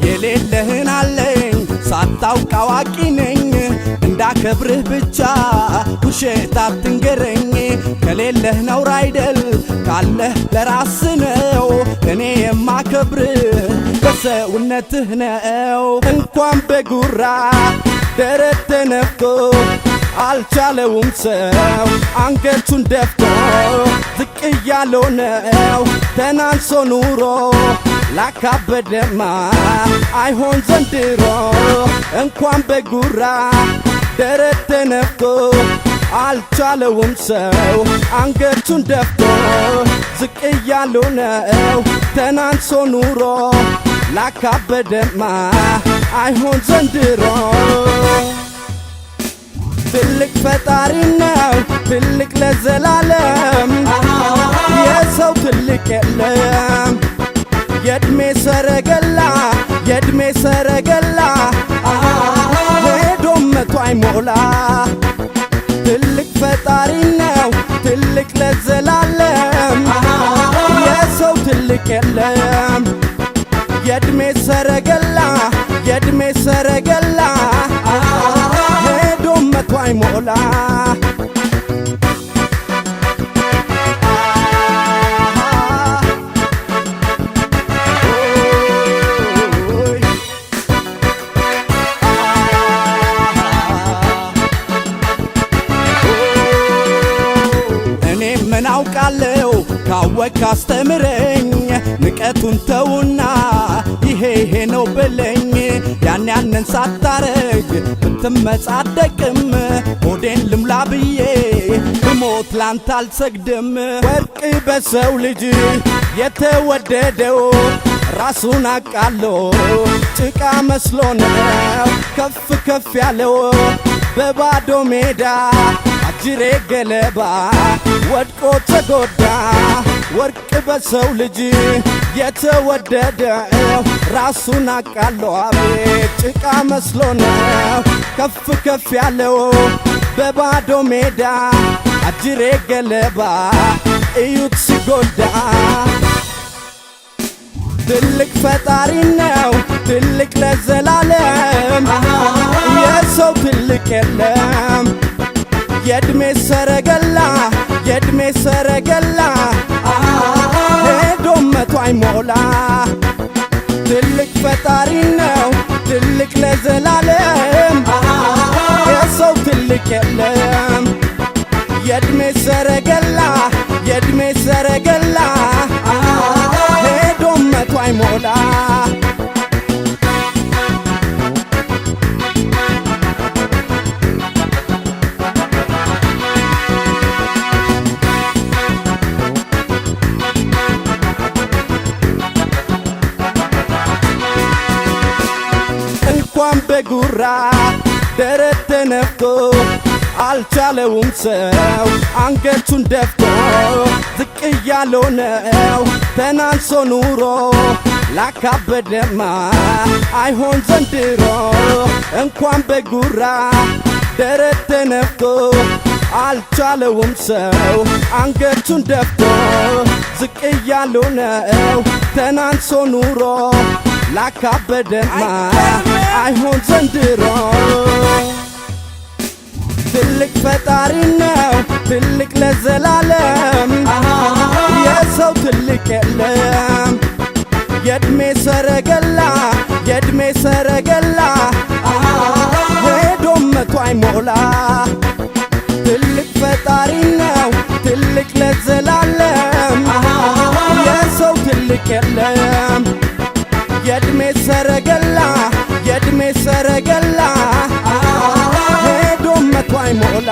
የሌለህን አለኝ ሳታውቅ አዋቂ ነኝ፣ እንዳከብርህ ብቻ ውሸት አትንገረኝ። ከሌለህ ነውር አይደል፣ ካለህ ለራስ ነው። እኔ የማከብርህ በሰውነትህ ነው። እንኳን በጉራ ደረት ተነፍቶ አልቻለውም ሰው አንገቱን ደፍቶ፣ ዝቅ እያለው ነው ተናንሶ ኑሮ። ላካበደማ አይሆን ዘንድሮ። እንኳን በጉራ ደረት ተነፍቶ አልቻለውም ሰው አንገቱን ደፍቶ፣ ዝቅ እያለው ነው ተናንሶ ኑሮ። ላካበደማ አይሆን ዘንድሮ። ትልቅ ፈጣሪ ነው ትልቅ ለዘላለም፣ የሰው ትልቅ የለም። የእድሜ ሰረገላ፣ የእድሜ ሰረገላ ሄዶም 100 አይሞላ። ትልቅ ፈጣሪ ነው ትልቅ ለዘላለም፣ የሰው ትልቅ የለም። የእድሜ ሰረገላ፣ የእድሜ ሰረገላ ሄዶም 100 አይሞላ። እኔ ምን አውቃለሁ? ካወቅ አስተምረኝ። ንቀቱን ተውና ይሄ ይሄ ነው በለኝ። ያን ያንን ሳታረግ ብትመጻደቅም ሆዴን ልምላ ብዬ ብሞት ላንተ አልሰግድም። ወርቅ በሰው ልጅ የተወደደው ራሱን አቃሎ ጭቃ መስሎ ነው ከፍ ከፍ ያለው። በባዶ ሜዳ አጅሬ ገለባ ወድቆ ተጎዳ። ወርቅ በሰው ልጅ የተወደደ ራሱን አቃሎ አቤት ጭቃ መስሎ ነው ከፍ ከፍ ያለው። በባዶ ሜዳ አጅሬ ገለባ እዩት ሲጎዳ። ትልቅ ፈጣሪ ነው ትልቅ ለዘላለም፣ የሰው ትልቅ የለም። የእድሜ ሰረገላ፣ የእድሜ ሰረገላ ሄዶም 100 አይሞላ። ትልቅ ፈጣሪ ነው ትልቅ ለዘላለም፣ የሰው ትልቅ የለም። የእድሜ ሰረገላ፣ የእድሜ ሰረገላ ሄዶም 100 አይሞላ። እንኳን በጉራ ደረት ተነፍቶ አልቻለውም ሰው አንገቱን ደፍቶ፣ ዝቅ እያለው ነው ተናንሶ ኑሮ። ላካበደማ አይሆን ዘንድሮ። እንኳን በጉራ ደረት ተነፍቶ አልቻለውም ሰው አንገቱን ደፍቶ፣ ዝቅ እያለው ነው ተናንሶ ኑሮ። ላካበደማ አይሆን ዘንድሮ። ትልቅ ፈጣሪ ነው ትልቅ ለዘላለም፣ የሰው ትልቅ የለም። የእድሜ ሰረገላ፣ የእድሜ ሰረገላ ሄዶም 100 አይሞላ። ትልቅ ፈጣሪ ነው ትልቅ ለዘላለም፣ የሰው ትልቅ የለም። የእድሜ ሰረገላ፣ የእድሜ ሰረገላ ሄዶም 100 አይሞላ።